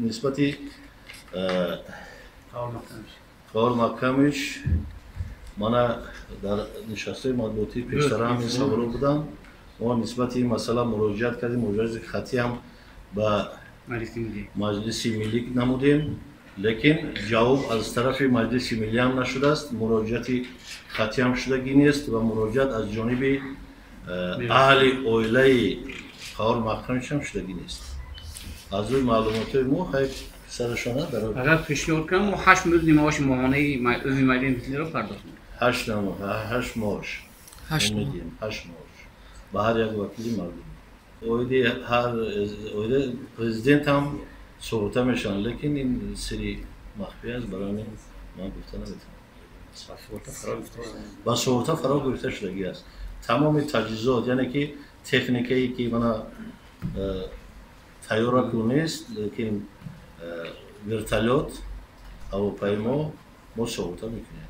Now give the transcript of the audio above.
Нисбати Қаҳор Маҳкамович мана дар нишастҳои матбуотии пештара ҳам ин саволо буданд. Мо нисбати ин масъала муроҷиат кардем, муроҷиати хаттӣ ҳам ба Маҷлиси Миллӣ намудем, лекин ҷавоб аз тарафи Маҷлиси Миллӣ ҳам нашудааст, муроҷиати хаттӣ ҳам шудагӣ нест ва муроҷиат аз ҷониби аҳли оилаи Қаҳор Маҳкамович ҳам шудагӣ нест. Аз рӯи маълумотҳои мо хайр писарашона дар агар пешниҳод кунам, мо 8 музди маоши моҳонаи узви Маҷлиси Миллиро пардохт мекунем. 8 маош медиҳем, 8 маош ба ҳар як вакили мардум. Оиди ҳар оиди президент ҳам суғурта мешаванд, лекин ин сирри махфӣ аст, барои ҳамин ман гуфта наметавонам. Ба суғурта фаро гирифта шудагӣ аст тамоми таҷҳизот, яъне ки техникае ки мана тайёра ку нест, лекин вертолёт, ҳавопаймо мо суғурта мекунем.